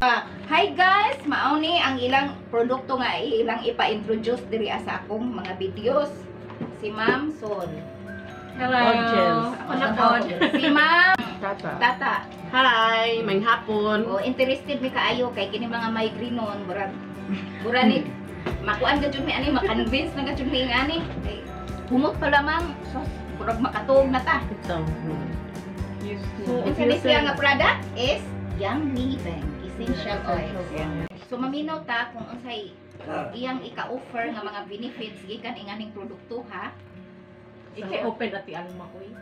Hi guys, mao ni ang ilang produkto nga ilang ipa-introduce diri sa akong mga videos. Si Ma'am Sol. Hello. Angels. Ako na pod. Si Ma'am Tata. Tata. Hi, maayong hapon. O, interested mi kaayo kay kini mga migraine noon, murag mura ni makuan ka jud mi ani, ma-convince na ka jud mi ani. Kay humot pa lamang, sus, murag makatuog na ta. Ito. So, unsa ni siya nga product is Young Living Essential Oils. So maminaw ta kung unsay iyang ika-offer nga mga benefits gikan inganing produkto, ha. Ikay open ati Alma ko eh.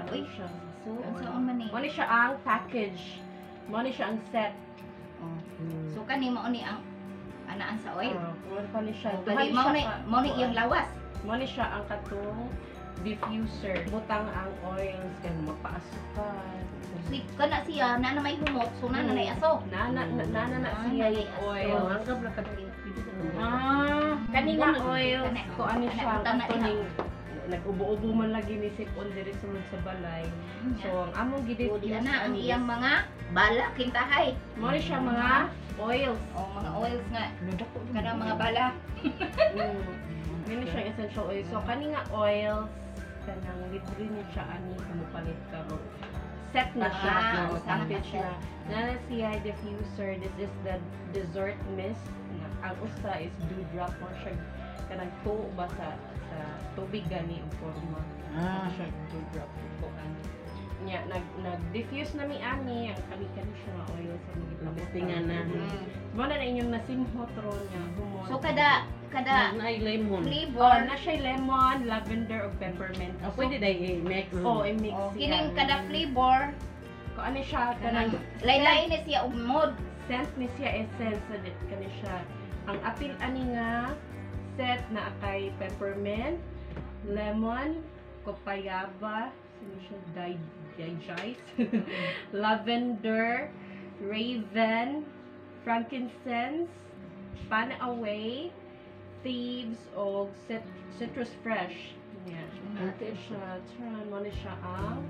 Uy. Siya. So unsaon man ni? Mo ni siya ang package. Mo ni siya ang set. Oh. So kani mao ni ang anaan sa oil. Mo pa ni siya. Oh, bali mao ni iyang lawas. Mo ni siya ang katong diffuser. Butang ang oils kay mapaasukan. So kana siya na na may humot, so na na nay aso. Na na Ah, siya nay yung aso. oil. Ang kabla ka. Ah, kani nga oils Kani, ko ano kani, siya butang na kato diha. ning nag-ubo-ubo man lagi ni sipon diri sulod sa balay. So ang among So gi-diffuse di na ang ani iyang mga bala kintahay. Mo ni siya mga oils. O mga oils nga kanang mga bala. Mini siya essential oil. So kani nga oils kanang libre ni siya ani kung mopalit ka mo. Set na siya. Ah, No, usa na package ka set. na. Na siya diffuser. This is the dessert mist. Na, ang usa is dewdrop mo siya kanang tuo ba sa tubig gani ang forma. Siya dewdrop ko ani. Nya nag diffuse na mi ani ang kani kani siya nga oil sa mga Namistingan na. Mo na na inyong nasimhot ron nga humot. So kada kada Na lemon. Oh, flavor na siya lemon, lavender ug peppermint. Ah, pwede dai i-mix. Oh, i-mix oh, siya. kining kada flavor Kung ano siya kanang kanang laylay ni siya og mod. Scent ni siya essence sa dit kani siya. Ang apil ani nga set na kay peppermint, lemon, copaiba, sino siya digis, lavender, raven, frankincense, panaway, thieves, o citrus fresh. Yeah. Ate siya, try mo ni siya ang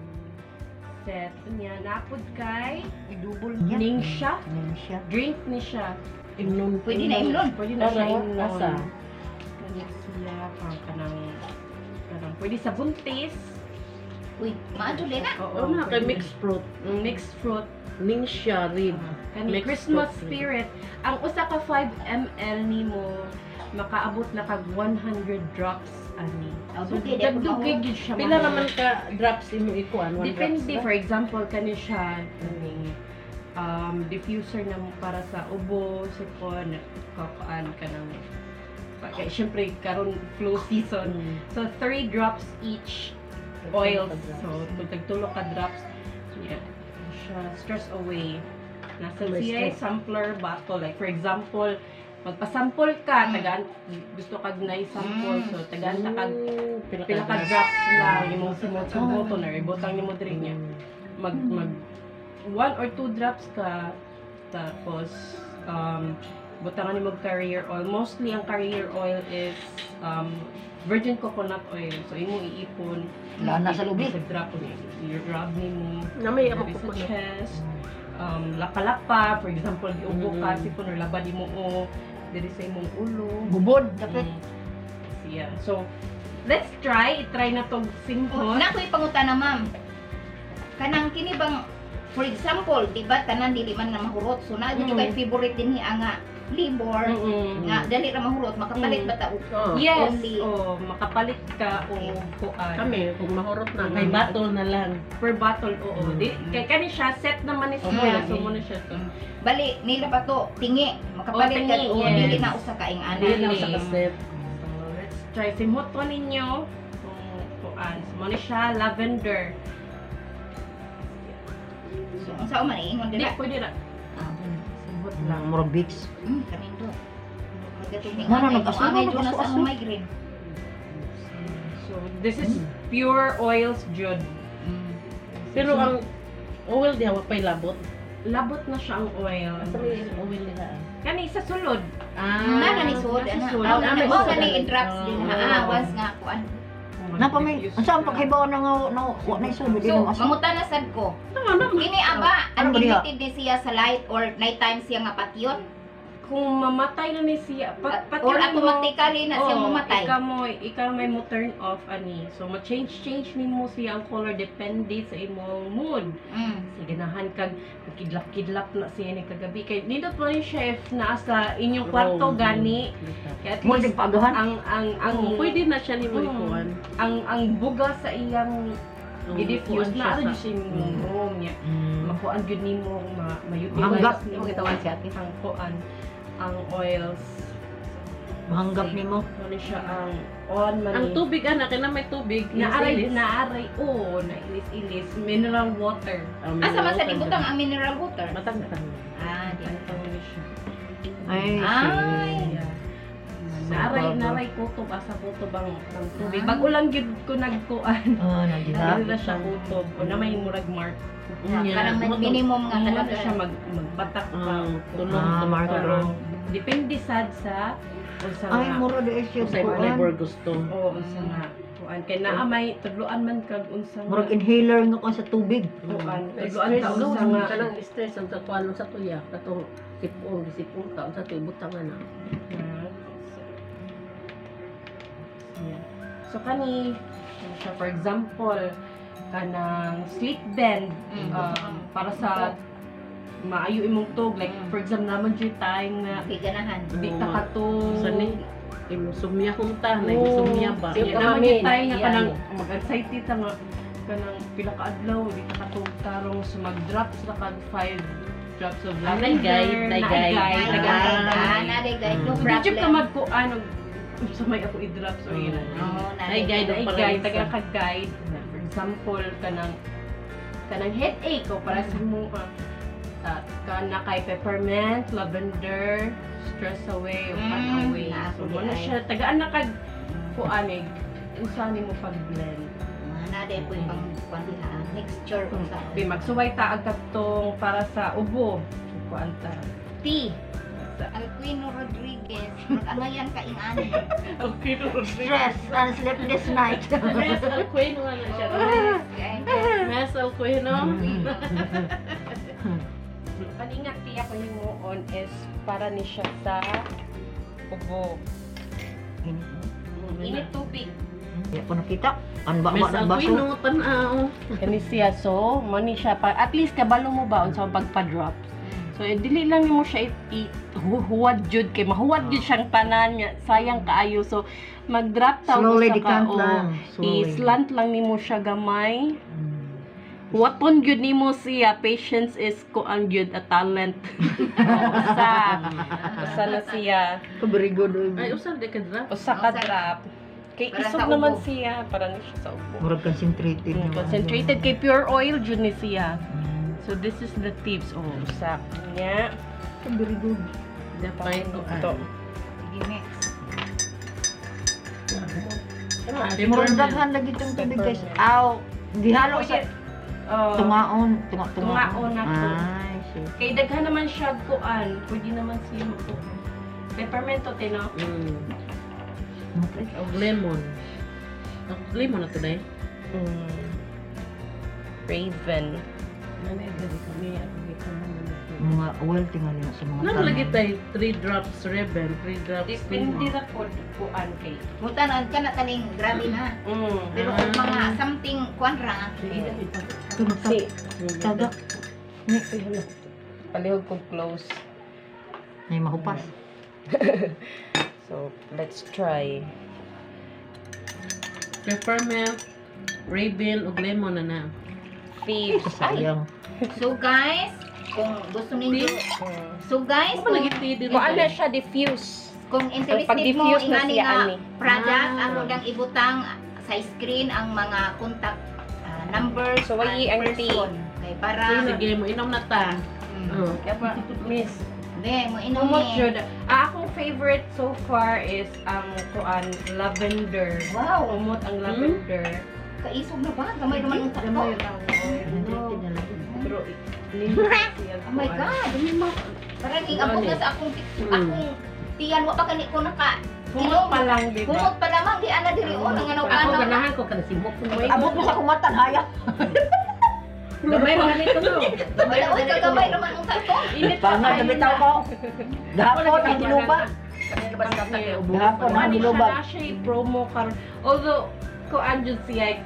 set niya. Napod kay Idubol. Ningsha. Ningsha. Drink ni siya. Imnon. Pwede na imnon. Pwede na siya Pero, imnon. asa? Kani siya, pang kanang, pwede sa buntis. Uy, maadto na. Oo, Oh, na kay pwede. mixed fruit. Mixed fruit. Ningsha rib. Kani Mixed Christmas fruit. spirit. Ang usa ka 5 ml nimo makaabot na kag 100 drops ani. Oh, So, dugay, di ako dugay gyud siya. Pila mahal. naman ka drops imo ikuan? One Depende, drops ba? For example, kani siya, kaning diffuser na mo para sa ubo, sipon, kakuan ka ng kaya syempre karon flu season. So, 3 drops each oils. So, tagtulo ka drops. Yeah. Siya, stress away. Nasa May siya stress. sampler bottle. Like, for example, magpasample ka, tagaan, gusto kag na sample so tagaan ta kag Pila pila ka drops lang imong simot sa bottle or ibutang nimo diri niya mag one or two drops ka, tapos butangan nimo carrier oil. Mostly ang carrier oil is virgin coconut oil, so imong iipon Lana sa lubi. sa drop i-rub nimo Na may amo diri sa coconut. chest, lapa-lapa, for example giubo ka, sipon or labad imo o diri sa imong ulo. Bubod, dapat. Siya. So, let's try. I-try na tong simple. Na ko'y pangutana, ma'am. Kanang kini bang, for example, di ba tanan dili man na mahurot. So na mm. Kay favorite din hi nga flavor nga dali ra mahurot, makapalit ba ta og Oh. Yes. only? Oh, makapalit ka o kuan. Kami, kung mahurot na, kay bottle na lang. Per bottle, oo. Di, kay kani siya, set naman ni siya. Okay. So, mo na siya to. Bali nila pa to tingi, makapalit Oh, ka tingi, o yes. dili na usa ka ing ana. Dili na usa ka set. So, let's try. Simot to ninyo. Kung kuan. So, mo na siya, lavender. So unsa man iingon Di, dira? pwede na. Ah, Simot lang. Murag Vicks. Kanindo. Pagkatong Nga na, nag-aso na, na sa nag-aso-aso. akong migraine. So, this is pure oils, Jud. Pero ang oil diha wa pay labot. Labot na siya ang oil. Asa may oil diha? Kani sa sulod. Ah. Na ni sud Nasa ana. sulod. Ah, Ah, may mao sud. na ni drops din ha. Ah, Oh. once nga kuan. Napa may unsa ang paghibaw na nga na wa na isod di So, na masa. mangutan na sad ko. Tama na. Kini aba, Ano ba diha? unlimited ni siya sa light or nighttime siya nga patyon? Kung mamatay na ni siya, pati Or mo- automatically na siya Oo, mamatay? Ikaw may mo turn off ani. So ma-change change nimo siya ang color depende sa imong mood. Sige, ganahan kag kidlap-kidlap na siya ni kagabi. Kay nindot mo ni siya if naa sa inyong kwarto gani. Kay at Mo least pagahan. ang Oo, pwede na siya nimo ikuan. Ang buga sa iyang Oo, i-diffuse ikuan na siya ano siya imong room niya. Makuan gyud nimo ma-utilize Mahanggap. nimo Makitawan siya, ate. ang kuan ang oils. Mahanggap nimo. Ano siya ang on man Ang ni. tubig ana kay na may tubig. Naaray, Ilis-ilis. naaray, oo, nailis-ilis. Mineral water. Ah, Asa man sa water. dibutang ang mineral water? Matang-tang. Ah, di. Ang ni siya. Ay. Ay. Yeah. Naaray, naaray kutob, asa kutob ang tubig. Ah. Bago lang gyud ko nagkuan. Ah, nandiha. Dili na siya kutob. O na may murag mark. Yeah. Parang may minimum nga Ano talaga. siya magpatak pa. Ah, tulong. Ah, mark. Pero, depende sad sa unsa Ay, nga. mura di siya Unsay kuan. flavor gusto. Oo, unsa nga. Kuan kay naa may tudloan man kag unsa nga. Murag inhaler nga kuan sa tubig. Kuan, tudloan ka unsa nga. Kanang stress ang kuan sa tuya katong sipon sipon ka unsa to ibutang ana. Yeah. So kani ano siya, for example, kanang sleep bend para sa maayo imong tug, like for example naman jud time nga Okay, ganahan. di ta katug. Sa ni insomnia kung ta na insomnia ba. Yeah, naman jud time nga kanang mag-anxiety ta nga kanang pila ka adlaw di ta katug tarong, so mag-drops ra kag 5 drops of Ah, lavender. nay guide, nay Naay guide. guide, Naay guide. guide, naay guide. No So, di jud ka problem. magkuan og sa may ako i-drops or yun. Oo, Ay, guide. Ay, Para guide, isa. taga ka guide. For example, kanang headache o para sa mo kana kay peppermint, lavender, stress away o pan away. Naa So ko mo na di ay. siya tagaan na kag kuan eh unsa nimo pag-blend. Na day po yung pang kuan diha, mixture unsa. Di magsuway ta ag katong para sa ubo. Kuan ta. Tea. Alquino Rodriguez, mag-angayan ka ingani. Okay, Stress and sleepless night. Mess Alquino na siya. Mess Alquino. Kaninga tea ako himuon is para ni siya sa ubo. Init tubig. Di ko nakita. Ang ba Mess ng baso. Alquino tan-aw. Kani siya, so mani siya pa at least kabalo mo ba unsa ang pagpa-drop. So eh, dili lang nimo siya huwad jud kay mahuwad jud siyang tanan nga sayang kaayo. So mag-drop ta Slowly usa ka, decant o, lang. Slowly. I-slant lang nimo siya gamay. Huwaton gyud nimo siya, patience is kuan gyud a talent. Usa. Usa na siya. Very good. Ay usa di ka drop. Usa ka drop. Kay Para isog sa naman ubo. siya para ni siya sa ubo. Murag concentrated. Concentrated kay pure oil jud ni siya. So this is the tips. Oh, usa niya. Very good. Dapay ko Ito. Sige, mix. Murag daghan lagi itong tubig guys. Aw, gihalo sa Oh, tungaon, tunga tungaon. Tungaon na to. Ay, shit. Kay daghan naman siya kuan. Pwede naman siya magkuan. Peppermint to tino. Okay. Og lemon. Og lemon na to day. Raven. Nanay dali kami ako gikaman na. Mga oil tingali na sa mga Nang lagi tay 3 drops ribbon, 3 drops. Depende ra pod kuan kay. Mutan ka na taning grabe na. Pero kung mga something kuan ra, Si Taga. palihog kog close. May mahupas. So, let's try. Peppermint, ribbon ug lemon na na. Thieves. Sayang. So guys, kung gusto ninyo, so guys, Ano lagi tea diri? Kuan na siya diffuse. kung interested mo Pag-diffuse na ingani siya, nga ani. product, Ah. ako lang ibutang sa screen ang mga contact numbers So, wayi and ang tea. person. Kay para Sige, mo inom na ta. Oh. Kaya pa, miss. Hindi, mo inom Umot eh. jud. Ah, akong favorite so far is ang kuan lavender. Wow, Umot ang lavender. kaisog na ba? Gamay naman ang takto. Gamay lang. Concentrated na lagi. Pero nindot siya. Oh my God. Parang ingabot na sa akong akong tiyan wa pa gani ko naka Humot pa lang, di ba? Humot pa lamang di ana diri o nang Ako ano. ganahan ko kanang simok. Abot mo sa kumatan, haya. Gamay ra nito no. Wala oy kagamay naman unta to. Init pa Pangay kayo na bitaw na. ko. Gahapon ang ginuba. Gahapon ang Ano siya ginuba. na siya promo karon. Although, kuan jud siya,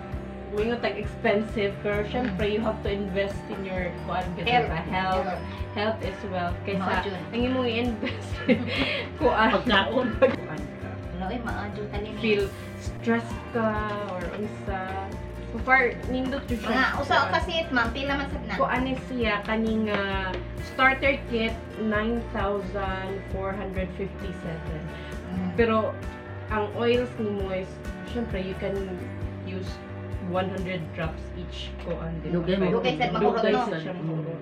mingon tag expensive, pero syempre you have to invest in your kuan gyud Health. sa health. Health is wealth. Mao Kaysa jud. ang imong i-invest kuan Pagkaon. kuan ka. Wala oy maadyo tani ni. Feel stressed ka or unsa. So far, nindot jud siya. Mga usa ka set ma'am, pila man sad na. Kuan ni siya kaning starter kit 9,457. Pero ang oils nimo is syempre you can use 100 drops each kuan di ba? Dugay mo. Dugay sad mahurot, Dugay no? sad siya mahurot.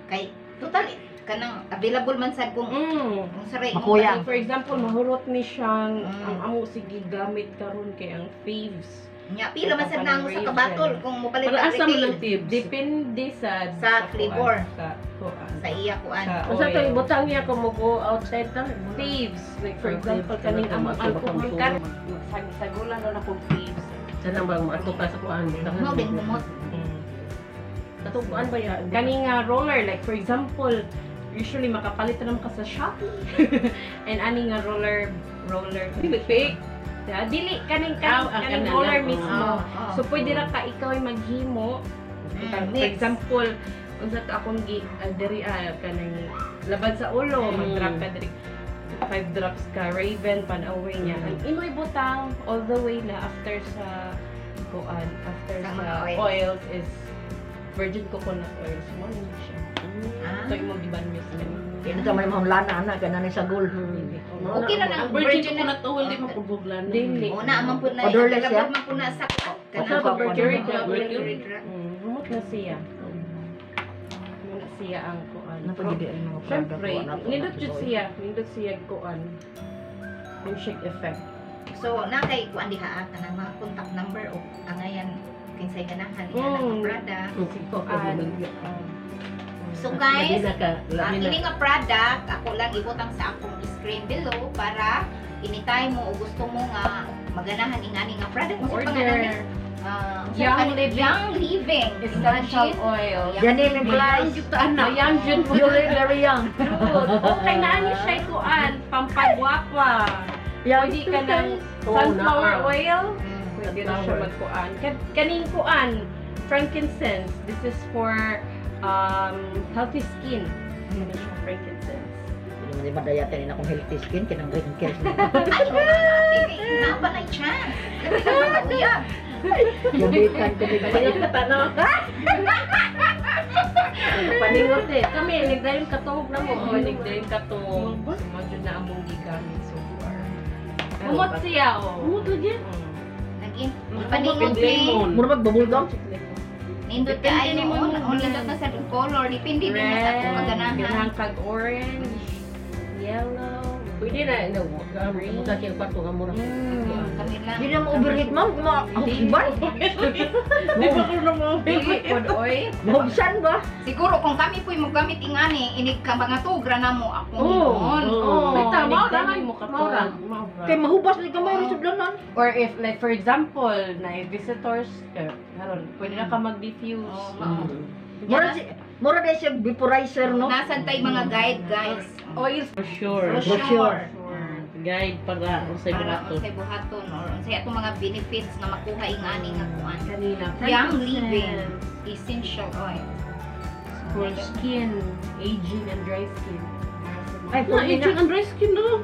Kay total kanang available man sad kung kung sa imong Makuya. For example, mahurot ni siyang ang amo sige gamit karon kay ang thieves. Nya pila man sad na ang usa ka batol kung mopalit Para ang asa man retail ang tips. Depende sa Sa flavor. kuan, sa kuan. sa iya kuan. Sa Unsa to oil. ibutang niya kung mo go outside ta? Thieves. Like for Ah, example, thieves. kaning among Kanang alcohol tumatong. kan sagsagulan na akong thieves. Sana bang maadto ka sa kuan? Mao din humot. Katong kuan ba ya? Kani nga roller, like for example, usually makapalit na naman ka sa Shopee. And ani nga roller, roller. Dili fake. Yeah, dili kaning Ah, kaning, ang kaning kanan roller lang. mismo. Oh, So pwede ra ka ikaw ay maghimo. For mix. example, unsa to akong gi diri kanang labad sa ulo, mag-drop ka diri. 5 drops ka Raven panaway niya. Ang imoy butang all the way na after sa kuan, after Sa sa mga oils. oils is virgin coconut oil. So, mo ni siya. Ah. Ito imong gibanyo sa Kaya na may mga lana ana kana ni sagol. Okay na Ang nang virgin virgin coconut oil di mapubuglan. Dili. Una man pud na Odorless, available yeah? man pud na sa kuan. Sa Kanang Mercury Drug. Drug. Drug. Humot na siya. Humot na siya ang kuan. Ano pa gid ang mga product Siyempre, ko, ano to, nindot ano jud to. siya, nindot siya kuan. Yung shake effect. So na kay kuan diha kanang mga contact number o angayan kinsay ganahan iya nga product. Kuan. So guys, Labi na ka, ang labi na. ini nga product ako lang ibutang sa akong screen below para anytime mo o gusto mo nga maganahan ingani nga product mo sa pangalan ni Order Young Young Living. Young Living essential Imagine. oil. Janine implies Mayang jud mo. you live very young. Truth. Okay na ani siya kuan, pampagwapa. Young Pwede ka ng Oo, sunflower naa. oil. Pwede na siya Sunflower. magkuan. Kaning kuan, frankincense. This is for healthy skin. Ano siya, frankincense. Hindi man madaya kanin akong healthy skin kinang wrinkles. Ay, oo nga, ate, kay naa pa na chance. Labi na mga uyab. Gabitan ko bigla. Paningot ka tanaw. Paningot eh. Kami, nagdayon katong na mo. Oo, nagdayon ka to. Medyo na among gigamit so far. Humot siya, oh. Umot lagi. Naging paningot With ni lemon. Mura mag bubble gum. Nindot Depende kaayo ni mo oh, mo oh, nindot na sa color, depende din na sa akong Red, maganahan. ganahan kag orange, yellow. Pwede na, no. Buta kaya kwarto nga mura. Kami lang. Di na mo overheat ma'am, ma hugban. Di ba ko na mo? Dili pod oy. Mahugsan ba? Siguro kung kami po'y mogamit ingani, inig ka mga tugra na mo akong Oo. ingon. Oo. Bitaw, mao ra Nagdali mo ka to. Mao ra. Kay mahubas ni kamay rin sudlanan. Or if like for example, na visitors ka, karon pwede na ka mag-diffuse. Oo, mao. Mura si mura na siya vaporizer no. Nasan tay mga guide, guys? Oils. Brochure. Brochure. Guide para unsay Para buhaton. unsay buhaton or unsay atong mga benefits nga makuha ingani nga kuan. Kanina. Young Living essential oil. For skin, aging and dry skin. Ay, Na, aging and dry skin no.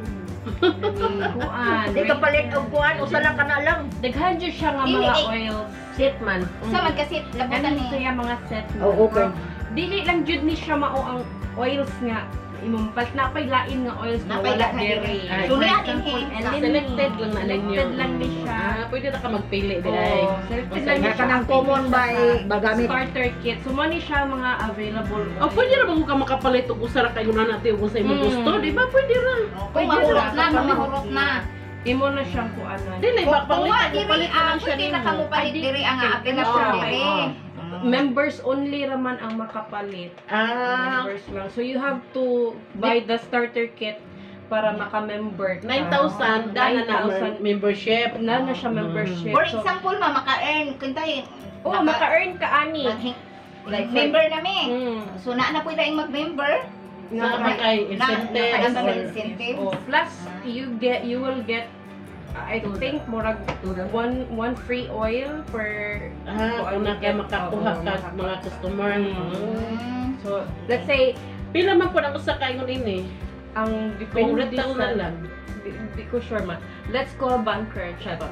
Kuan. Di ka palit og kuan usa lang ka na lang. Daghan jud siya nga Dili, mga eh. oils. Set man. Sa man kasi labutan Kanin ni siya mga set mo. Oh, okay. Dili lang jud ni siya mao ang oils nga imong palit na pay lain nga oils na Napay wala lain diri. diri. Ay, For Wala example, din, eh. Eleni. Selected lang na ninyo. Selected lang ni siya. Ah, pwede na ka magpili di Oo, ay. selected Nga lang ni Nga siya. kanang common ba eh, magamit. Starter kit. So mo ni siya mga available. Oh, pwede ra ba kung ka makapalit og usa ra kayo na natin kung sa imong gusto, di ba? Pwede ra. Kung mahurot na, kung mahurot na. Imo na siyang kuanan. Dili ba Kung palit wa diri palit na ah, lang siya pwede na nimo. kamo palit Ay, di- diri ang available siya. diri. Oo. Members only raman ang makapalit. Ah, Members lang. So you have to buy the starter kit para maka-member ka. 9,000 dana na 9,000. membership. Na na siya membership. For So, example, ma, maka-earn, kintay, oh, maka-earn ka ani. Like, member na mi. So, naa na po tayong mag-member. Na kay incentive. Na, or- incentive. Oh, plus you will get, I think, murag one free oil per Ah, kung naka makakuha Oo, ka mga customer. So, let's say Pila man po ang usa ka ingon ini? Ang Kung depende retail sa na lang. Di ko sure ma. Let's call banker. Charot.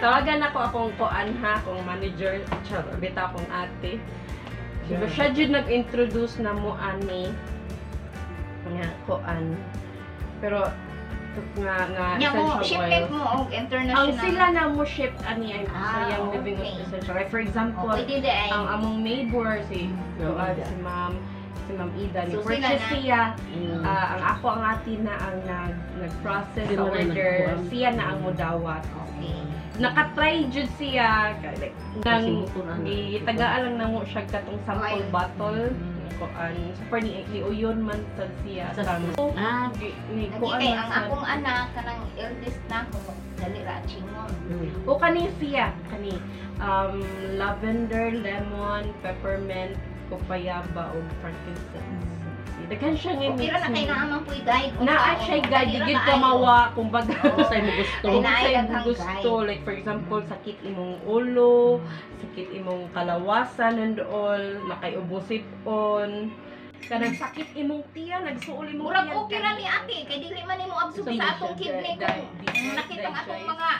Tawagan ako akong kuan ha, akong manager. Charot. Bitaw akong ate. So, siya jud nag-introduce na mo ani nga kuan. Pero nga nga Nya mo, essential shipment oils. mo og international. Ang sila na mo ship ani ay sa Young Living Essential. Like, for example, Oh, pwede di ay. ang among neighbor si Ma'am kuan, Ida. si Ma'am Ida ni So, sila purchase na. siya. Mm. Ah, ang ako ang ati na ang nag-process Sila sa na order. nagkuha. Siya na ang mudawat. Nakatry jud siya like nang gitagaan lang namo siya katong sample bottle. Kuan so for ni uyon man sad siya Sa- sa Ah, ni Lagi kuan kay man ang sad. akong anak kanang eldest na ako dali ra chingon. O kani siya kani lavender, lemon, peppermint, kupayaba ug frankincense. Daghan siya nga Okay ra na kay naa man puy guide. Kung Naa kaon, siya guide, dali ra di gid ka kaayo. mawa kumbaga. Kung sa'yo mo gusto. Ay, Kung naay sa'yo daghang gusto, guide. like for example, sakit imong ulo, sakit imong kalawasan and all, nakay-ubosip-on, kanang sakit imong tiyan, nagsuol imong Murag tiyan. okay ra ni ate kay dili man nimo absorb sa atong kidney kung nakita ang atong mga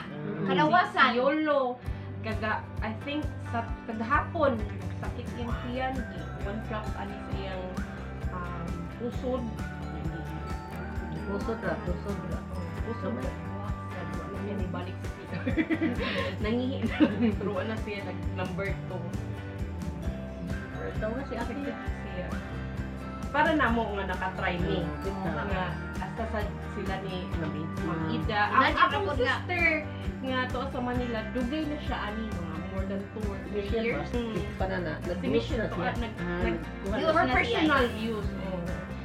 kalawasan. Yolo, kaga, I think, sa kagahapon, sakit yung tiyan, one drop ani sa iyang pusod. Pusod ra, pusod ra. Pusod. Wala niya nibalik sa CR. Nangihi pero wala siya nag number 2. Ikaw nga si ate. Siya. Para namo nga nakatry ni. Nga hasta sa sila ni Ma'am Ida. Ang Imagine akong ako nga. sister nga to sa Manila, dugay na siya ani mga more than 2 or 3 years. Panana, Si Michelle to, ah, nag, Ah, nag, Use for na siya. personal use. Oh.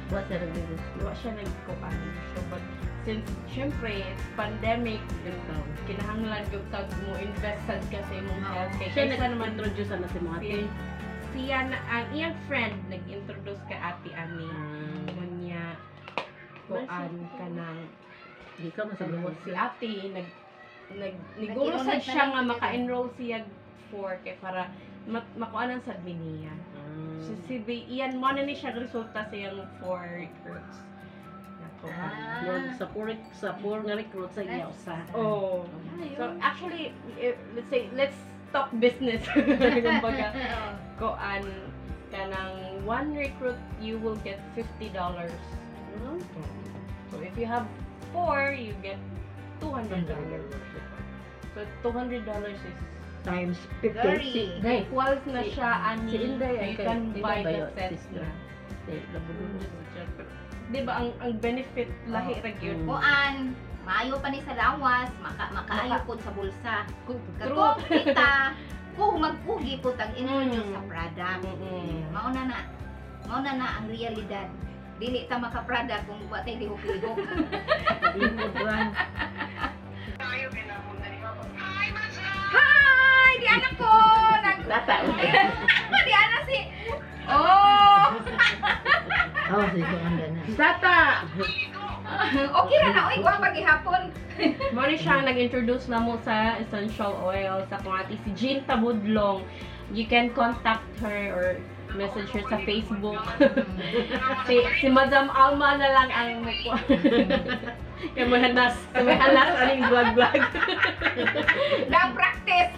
Wa siya nag-use. Wa siya nagkuan. So, but since syempre it's pandemic, kinahanglan gyud tag mo invest sad ka sa imong health kay Siya kaysa naman nag-introduce na si mga ate. Siya na ang iyang friend nag-introduce kay Ate Ani. Unya kuan kanang Di ka masaluwas. si Ate nag nag niguro sad Nag-iunat na siya lang nga siya. maka-enroll siya for kay para makuanan sad mi niya. So, si iyan mo na ni siya resulta sa iyang four recruits. Nako. Ah. Sa four nga recruit sa iya usa. Oh. So actually, let's say let's talk business. Kumbaga, koan kanang one recruit you will get $50. So if you have four, you get $200. So $200 is Times 50. Very. Day, equals na siya ani si Inday ay you can Inday buy ba the yun, set sister? na. Day, labulo. Di ba ang benefit lahi ra gyud? Kuan, maayo pa ni sa lawas, makaayo pod sa bulsa. True. Kung kita, kung magpugi po tag introduce sa product. Mao na na. Mao na na ang realidad. Dili ta maka-product kung wa tay lihok-lihok. Limod ra. Hi! Di anak ko! Nag Tata. Di anak si. Oh! Oh, sige, ang na. Tata! Okay ra na oy, gwapa gihapon. Mo ni siya ang nag-introduce na mo sa essential oil sa akong ate si Jean Tabudlong. You can contact her or message her sa Facebook. Si Madam Alma na lang ang magkuha. Kay mo hanas. Sa may halas aning vlog-vlog. Lang practice.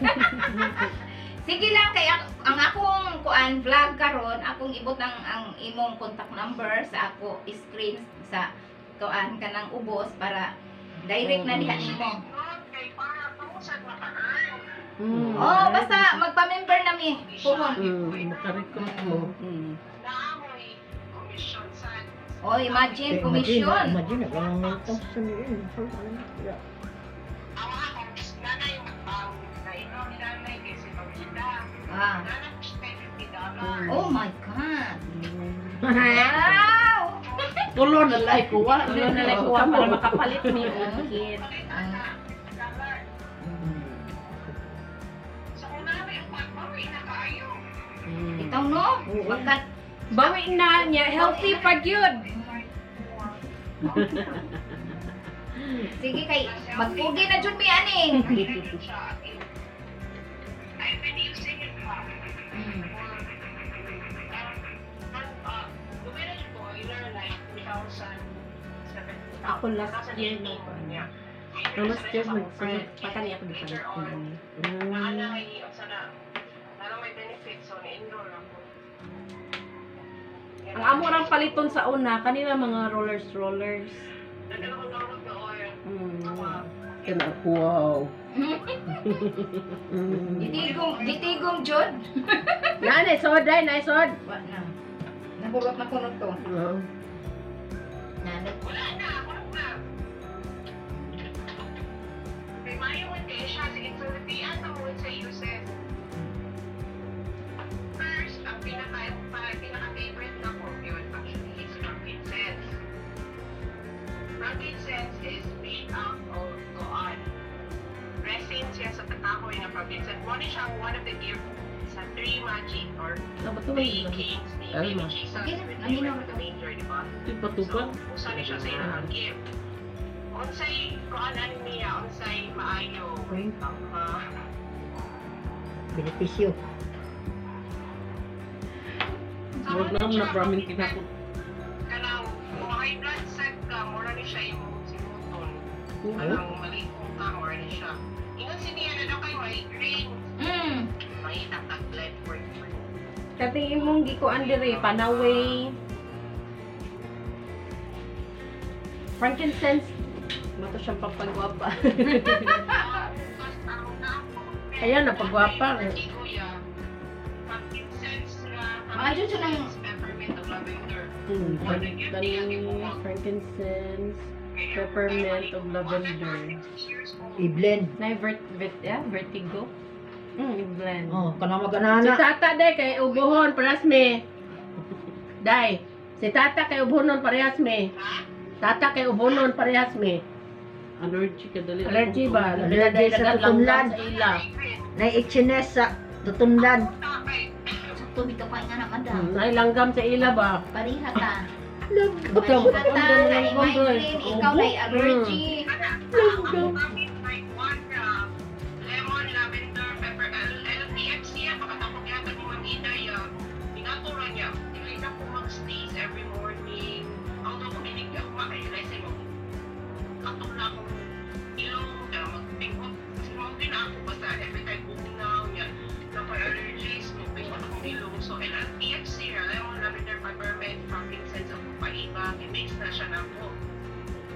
Sige lang kay ang akong kuan vlog karon, akong ibutang ang imong contact number sa ako screen sa kuan kanang ubos para direct na diha nimo. Oh, basta magpa-member na mi. Puhon. Maka-recruit mo. Oh, imagine commission. Imagine, walang 9,000 yun. Yeah. Ah. Oh my God. Wow! Tulo na lang kuha. Tulo na lang kuha para makapalit mi og kit. Ikaw no? Pagkat Bawi na niya, healthy pa gyud. Sige kay magpugi na jud mi ani. I've been using it pa. Gumina siya ko, either like 2007. Ako last year na ko. No, last year mo. Patani ako di palit ko ani. Naanay, unsa na, na may benefits, so na-enroll ako. Ang amo rang paliton sa una kanina mga rollers rollers. Nagdala ko normal na oil. Kana wow. Gitigom, gitigom jud. Na na sod dai, na sod. Wa na. Nahurot na kuno to. Oo. Nanay. Wala na, wala na. Kay Mayo man kay siya, sige, so nagtian na mo sa uses. First, ang pinaka, pinaka-favorite na ko yun actually is frankincense. Frankincense is made out of koan. Resin siya sa takahoy na frankincense. One siya one of the gifts sa three magic or three kings ni Alma. baby Jesus Okay, when they naminaw went to the manger, di ba? Di patukan. So, usa ni siya sa ilang gift. Unsay kuan ani niya, unsay maayo. Okay. Ang Benepisyo. Murag na na pramin kinako. Kanang kung high blood sad ka, mura ni siya imong simuton. Kanang malikong ka, mura ni siya. Ingon si niya na daw kay migraine. May tag blood work. Kating imong gikuan diri panaway. Frankincense. Mato siyang pampagwapa. Ayan, napagwapa. Mga jud siya ng- Peppermint ug lavender. Kaning frankincense, peppermint ug lavender. I-blend. Na vert, vert, yeah, vertigo. I-blend. Oh, kanang Si maganana. tata day kay ubuhon parehas me. Day, si tata kay ubuhon parehas me. Tata kay ubuhon parehas me. Allergy ka dali. Allergy ba? Allergy sa tutunlan. Sa ila. Nai-itchiness sa tutunlan. Sakto bitaw pa nga na madam. Nailanggam sa ila ba? Pariha ta. Butang. Pariha ta, na migraine, ikaw na allergy. Like one lemon, lavender, pepper, LPFC yan, makatapok yata ni Ma'am Iday. Binatura niya. Dili na po mag-sneeze every morning. Although kung inig ako makarealize mo, katong na akong ilong, na magpingot. Kasi mo din ako basta every time bugnaw niya. Napa-allergies, magpingot akong ilong. So LPFC, lemon, lavender, peppermint, frankincense, ang paiba, i-mix na siya na po.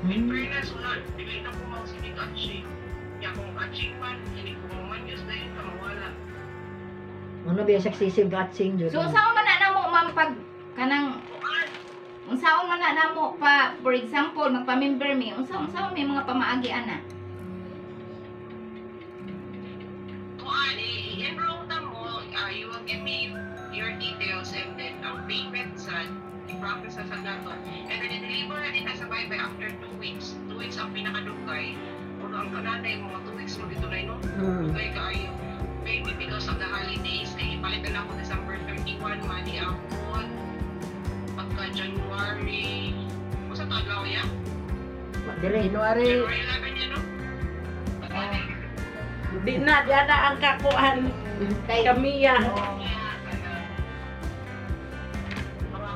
In fairness, wala. Dili na po magsinig atching. Kaya kung atching man, hindi ko man use na yun, kamawala. Ano ba yung successive gatsing jud? So unsaon man na namo ma'am pag kanang unsaon man na namo pa, for example, magpa-member mi, unsa unsaon may mga pamaagi ana? Kuan, i-enroll na mo, you will give me your details and then ang payment sa i-process na sa nato. And then i-deliver na din na sa bye-bye after 2 weeks. 2 weeks ang pinakadugay. Pero ang kananay, mga 2 weeks mo dito na no? Dugay kaayo. Maybe because of the holidays, kaya ipalit na ako December 31, money ako. Pagka January, kung sa adlaw ya? Dire. January. January 11 yan, no? Di na, di na ang kakuan. Kay Kamiya. Mga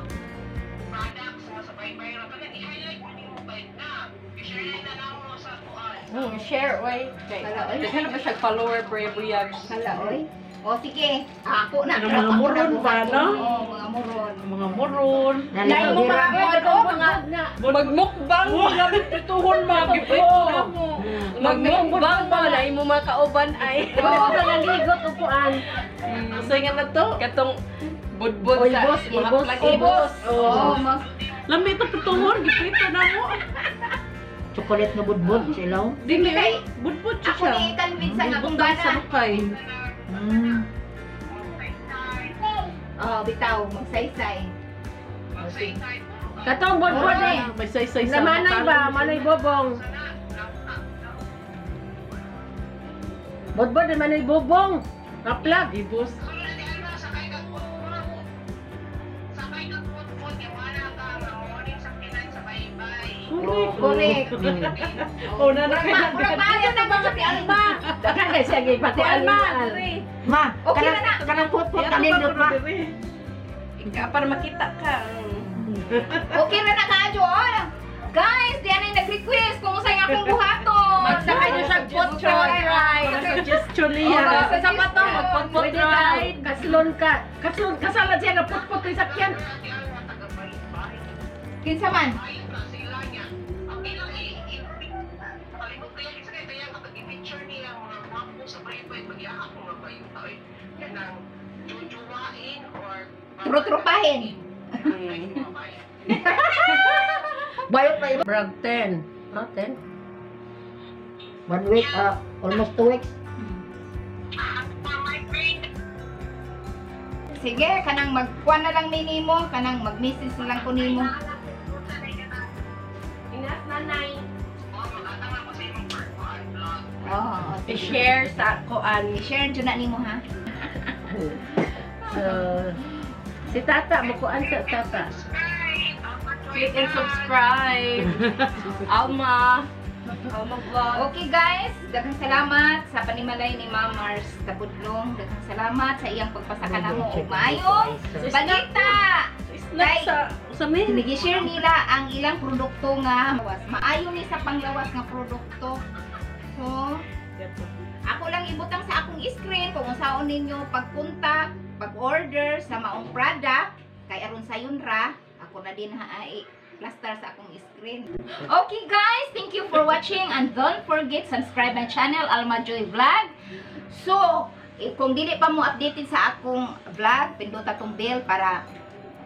products nga sa bye-bye ra kanan i-highlight mo nimo ba na i-share na lang mo sa kuan. Share oy. Kay Hala, oy. daghan na ba siya follower pre buyag. Hala oy. O sige, ako na. Ang mga muron ba, no? Oo, mga muron. Mga moron. Nalito mo dira. mga mga Magmukbang mo gamit pituhon ma gipit na mo. Magmukbang mo na imo mga kauban ay. Oo, nangaligot upuan. Asa nga na to? Katong budbud Oy, sa boss, mga ibos, plug ibos. Oo, mas Lami ito pituhon, giprito na mo. Chocolate nga budbud sa ilaw. Dili ay, budbud siya ako siya. ni convince ang akong Budbud sa bana. lukay. Oh, bitaw, magsaysay. Magsaysay. Katong budbud eh. May saysay sa Namanay ba? Manay bobong. Budbud manay bobong. Kaplag. Ibos. Correct. Oh, na na Murag maayo na ba si Alma? Daghan kay siya gipati Alma, Alma. diri. Ma, Okay kanang, na na. kanang putput kanindot ma. Ika, para makita ka. Okay ra na kaadyo. Oh. Guys, di anay nag-request kung unsay akong buhaton. Magsakay na siya potpot ride. Suggestion Oh, niya. Sa pato, magpotpot Pwede ba? ride. Kaslon ka. Kaslon kasalan siya nga putput kay sakyan. Kinsa man? Trutrupahin. Bayot pa iba. Brag 10. Ah, 10. One week, almost 2 weeks. Sige, kanang magkuan na lang ni nimo, kanang mag-message na lang ko nimo. Ingat nanay. Oo, sige. I-share sa kuan. I-share jud na nimo ha. So, si Tata, mukuan sa Tata. Click and subscribe. Alma. Alma Vlog. Okay guys, daghang salamat sa panimalay ni Ma'am Mars Tabudlong. Daghang salamat sa iyang pagpasaka namo og maayong balita. Snack sa ni. Nag-share nila ang ilang produkto nga lawas. Maayo ni sa panglawas nga produkto. So, ako lang ibutang sa akong screen kung unsaon ninyo pagpunta, pag-order sa maong product kay aron sayon ra, ako na din ha ay plaster sa akong screen. Okay guys, thank you for watching and don't forget subscribe my channel Alma Joy Vlog. So, kung dili pa mo updated sa akong vlog, pindot atong bell para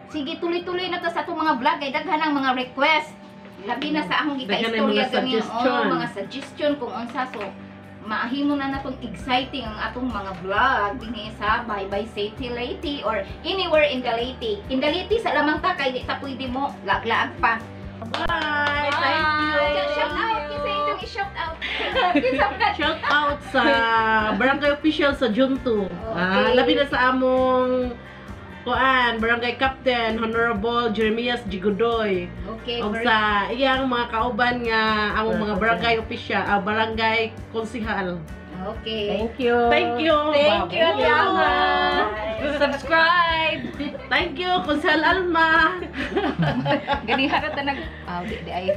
sige tuloy-tuloy na to sa atong mga vlog kay daghan ang mga request. Labi na sa akong Daghan ang gika-istorya mga ganyan, suggestion. oh, mga suggestion kung unsa so mahimo na natong exciting ang atong mga vlog dinhi sa Bye Bye City Leyte or anywhere in the Leyte. In the Leyte sa lamang ta kay di ta pwede mo laag-laag pa. Bye. Thank you. Shout out kinsa inyong i-shout out. Kinsa man? Shout out sa barangay official sa Junto. Ah, Okay. labi na sa among kuan, barangay captain Honorable Jeremias Gigodoy. Okay, Og very sa iyang mga kauban nga among mga barangay official, barangay konsihal. Okay. Thank you. Thank you. Thank you, Ate Alma. Subscribe. Thank you, Konsehal Alma. Ganihan ra ta nag ah, di ay.